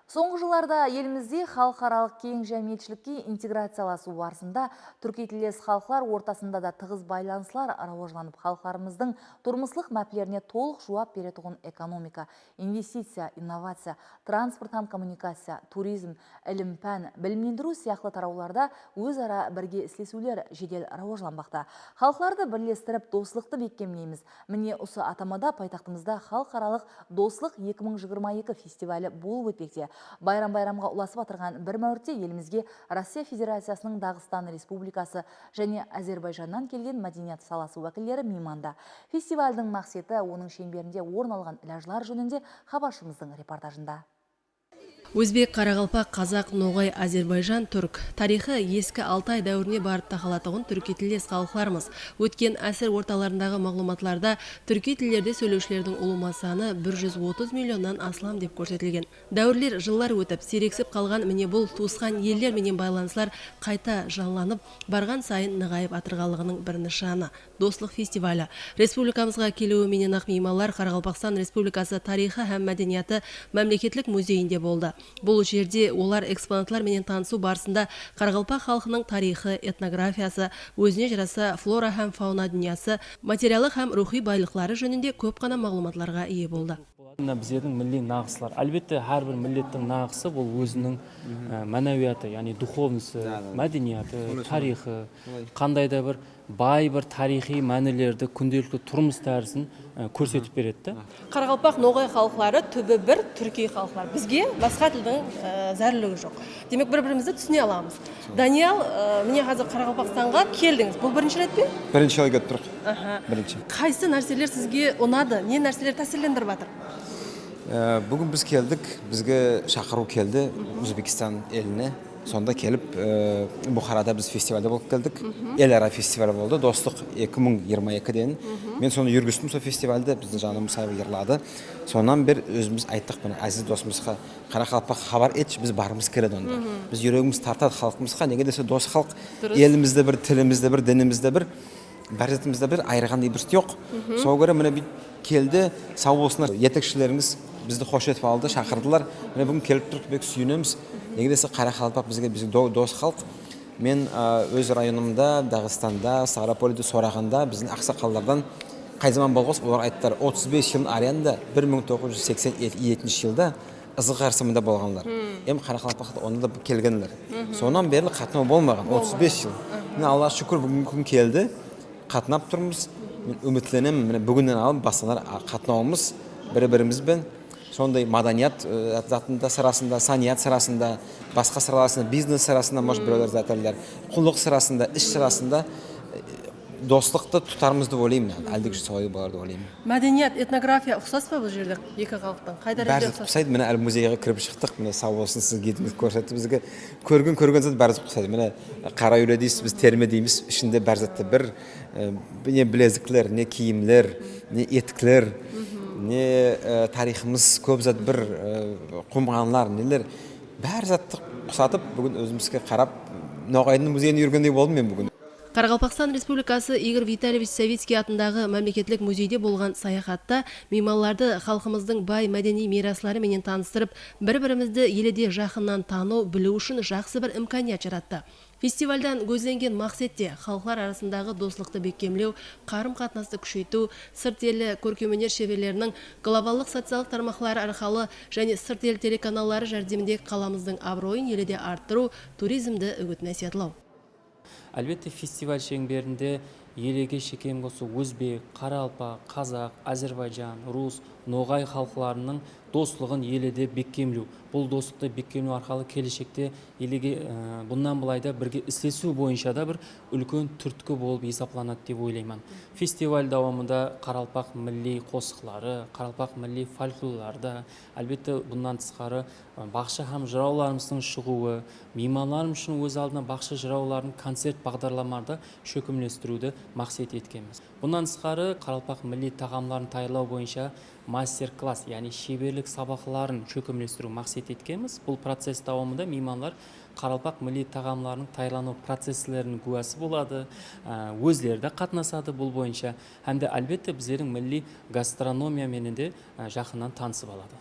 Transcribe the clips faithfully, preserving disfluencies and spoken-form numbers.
Соңғы жылларда елімізде халықаралық кең жәмиетшілікке интеграцияласу барысында түркитілдес халықлар ортасында да тығыз байланыстар раважланып, халықларымыздың тұрмыслық мәпелеріне толық жауап беретұғын экономика, инвестиция, инновация, транспорт һәм коммуникация, туризм, ілім-пән, білімлендіру сияқлы тарауларда өзара бірге іслесулер жедел раважланбақта. Халықларды бірлестіріп, достықты беккемлейміз. Міне, осы атамада пайтақтымызда халықаралық «Достық екі мың жиырма екі» фестивалі болып өтпекте. Байрам-байрамға ұласып атырған бір мәуіртте елімізге Россия Федерациясының Дағыстан Республикасы және Әзербайжаннан келген мәденият саласы уәкіллері мейманда. Фестивальдің мақсеті, оның шеңберінде орын алған іләжлар жөнінде хабаршымыздың репортажында. Өзбек, қарақалпақ, қазақ, ноғай, әзербайжан, түрк. Тарихы ескі Алтай дәуіріне барып тақалатұғын түркитілдес халықлармыз. Өткен әсір орталарындағы мағлұматларда түркитілдерде сөйлеушілердің ұлыма саны бір жүз отыз миллионнан аслам деп көрсетілген. Дәуірлер, жыллар өтіп, сирексіп қалған міне бұл туысқан еллер менен байланыслар қайта жанланып, барған сайын нығайып атырғанлығының бір нышаны. «Достық» фестивалі. Республикамызға келуі менен-ақ мейманлар Қарақалпақстан Республикасы тарихы һәм мәдениеті мәмлекетлік музейінде болды. Бұл жерде олар экспонатлар менен танысу барысында қарақалпақ халқының тарихы, этнографиясы, өзіне жараса флора һәм фауна дүниясы, материаллық һәм рухи байлықлары жөнінде көп қана мағлұматларға ие болды. Мына бизлердинъ миллий нагыслар. Әлбетте, һәр бир миллеттинъ нагысы ол өзининъ, э, мәнәвияты, яғни духовностьы, мәдениеті, тарихы, қандай да бір бай бір тарихи мәнілерді, күнделікті тұрмыс тәрізін, э, көрсетіп береді да. Қарақалпақ, ноғай халықлары түбі бір түркий халықлар. Бізге басқа тілдің, э, зәрулігі жоқ. Демек, бір-бірімізді түсіне аламыз. Даниял, э, міне қазір Қарақалпақстанға келдіңіз. Бұл бірінші рет пе? Бірінші рет келіп тұрмыз. Аха. Бірінші. Қайсы нәрселер сізге ұнады? Не нәрселер тәсірлендіріп жатыр? Ә, бүгін біз келдік, бізге шақыру келді Өзбекстан еліне. Сонда келіп, ә, Бұхарада біз фестивальде болып келдік. Ел ара фестиваль болды, «Достық екі мың жиырма екі» деген. Мен соны жүргістім, сол фестивальді, біздің жанымыз сабы йырлады. Соннан бер өзіміз айттық, міне, әзіз досымызға, қарақалпақ, хабар етші, біз барғымыз келеді онда. Біз жүрегіміз тартады халқымызға, неге десе дос халық, елімізде бір, тілімізде бір, дінімізде бір, бәр затымызда бір, айырғандай бір зат жоқ. Соған көре міне бүйтіп келді, сау болсынлар, етекшілеріңіз бізді хош етіп алды, шақырдылар. Міне бүгін келіп тұрып бек сүйінеміз. Неге десе қарақалпақ бізге, бізге до-, дос халық. Мен, ә, өз районымда, Дағыстанда, Ставропольде сорағанда, біздің ақсақаллардан қай заман болғас, олар айттылар, отыз бес жыл аранда, бір мың тоғыз жүз сексен жетінші жылда Ызғырық Қарасай мында болғанлар. Эм қарақалпақта онда да келгенлер. Соннан берлі қатынау болмаған, отыз бес жыл. Міне, Аллаға шүкір, бүгінгі күн келді. Қатынап тұрмыз. Мен үмітленемін, міне, бүгіннен алып басталар, а, қатынауымыз бір-бірімізбен. Сондай мәдениет, э, затында, сарасында, сәният сарасында, басқа сарасында, бизнес сарасында, может, біреулер зат айтарлар. Құллық сарасында, іс сарасында, э, достықты тұтармыз деп ойлаймын, әлде күшті солай болар деп ойлаймын. Мәдениет, этнография ұқсас па бұл жерде екі халықтың? Қай дәрежеде ұқсас? Бәрі зат ұқсайды. Міне, әлі музейге кіріп шықтық. Міне, сау болсын, сізге гидіміз көрсетті бізге. Көрген, көрген зат бәрі зат ұқсайды. Міне, қара үйлер дейсіз, біз терме дейміз. Ішінде бәрі затта бір, э, не білезіклер, не киімлер, не етіклер, не, э, тарихымыз, көп зат бір, э, құмғанлар, нелер. Бәрі затты ұқсатып, бүгін өзімізге қарап, ноғайдың музейіне жүргендей болдым мен бүгін. Қарақалпақстан Республикасы Игорь Витальевич Савицкий атындағы мәмлекетлік музейде болған саяхатта мейманларды халқымыздың бай мәдени мирастары менен таныстырып, бір-бірімізді еледе жақыннан тану, білу үшін жақсы бір имканият жаратты. Фестивальдан көзленген мақсет те халықлар арасындағы достықты беккемлеу, қарым-қатнасты күшейту, сырт елі көркемөнер шеберлерінің глобаллық социаллық тармақлары арқылы және сырт ел телеканаллары жәрдемінде қаламыздың абыройын еледе арттыру, туризмді үгіт-насихатлау. Әлбетте, фестиваль шеңберінде елеге шекем осы өзбек, қарақалпақ, қазақ, әзербайжан, рус, ноғай халықларының достығын еледе беккемлеу. Бұл достықты беккемлеу арқылы келешекте елеге, ә, бұннан былай да бірге іслесу бойынша да бір үлкен түрткі болып есапланады деп ойлаймын. Фестиваль дауамында қарақалпақ миллий қосықлары, қарақалпақ миллий фольклорлары да, әлбетте, бұннан тысқары, ә, бақшы һәм жырауларымыздың шығуы, мейманларымыз үшін өз алдына бақшы жырауларының концерт бағдарламаларды шөкімлестіруді мақсет еткенбіз. Бұннан тысқары, қарақалпақ миллий тағамларын таярлау бойынша мастер-класс, яғни шеберлік сабақларын шөкімлестіру мақсет еткенбіз. Бұл процесс дауамында мейманлар қарақалпақ миллий тағамларының таярлану процесслерінің куәсі болады, ә, өзлері де қатнасады бұл бойынша. Һәм де, әлбетте, біздердің миллий гастрономия менен де, ә, жақыннан танысып алады.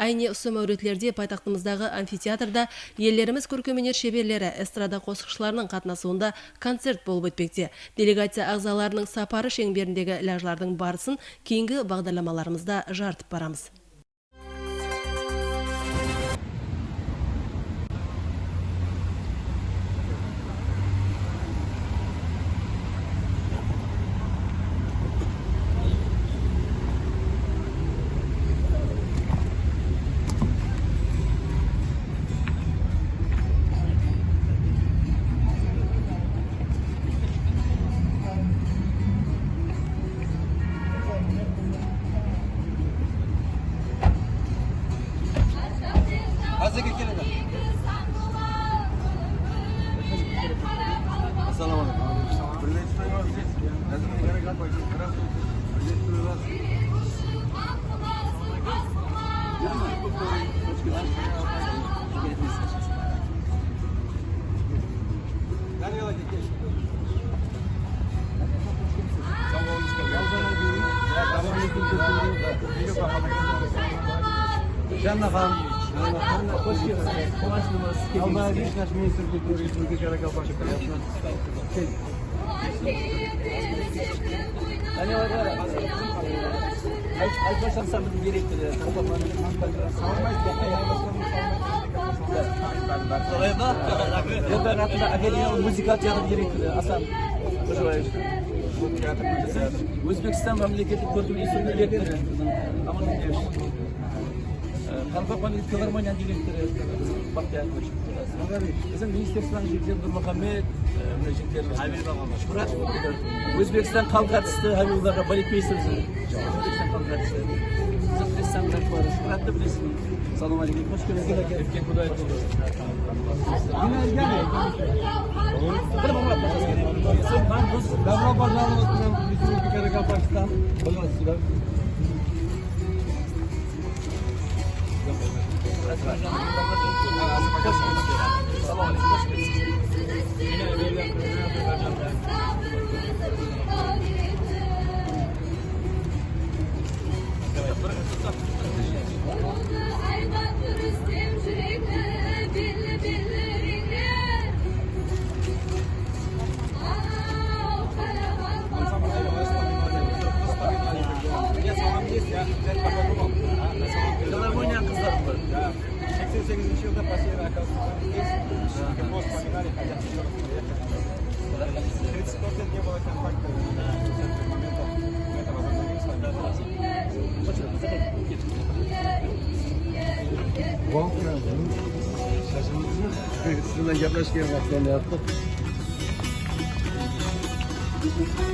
Айне усы маьвритлерде пайтахтымыздагы амфитеатрда эллеримиз коьркем оьнер шеберлери, эстрада косыкшыларынынъ катнасувында концерт болып оьтпекте. Делегация агзаларынынъ сапары шеңбериндеги илажлардынъ барысын кейинги багдарламаларымызда жарытып барамыз. Ассаламу алейкум. Приветствую вас. Приветствую вас. Жанна ханым. Хош келдинъиз. Куванышымыз. Алла вечно, министр культуры Республики Каракалпакстан. Кел. Данияр, Айт-, Айтбаш ансамбльдинъ директоры, Каракалпак ансамбльдинъ. Солай ма? Рахмет. Эрдак атындағы академиялық музыкалдынъ директоры Асан Кужабаевич. Бизим Оьзбекстан мемлекетлик коьркем институтынынъ ректоры Амангельдиевич. Э, Каракалпак мемлекетлик филармониясынынъ директоры Бахтияр Кочев. Бизим министерстводынъ жигитлери Нурмухаммед, э, мине жигитлерибиз. Шухрат. Оьзбекстан халк артисти Хабибулла аха, балетмейстер бизим. Оьзбекстан халк артисти. Бизим президент Шухрат та билесиз. Салам алейкум. Хош келдинъиз. Добро пожаловать в Республику Каракалпакстан. Пожалуйста, сюда. Филармониядынъ кызлары ма? Сексен сегизинши йылда последний, оказывается, здесь. Его вспоминали, хотя ещё раз приехать. Тридцать пять лет не было контакта. С этого момента это возобновилось. Сиз бен ятлашкан вакытларда. Бисмилла.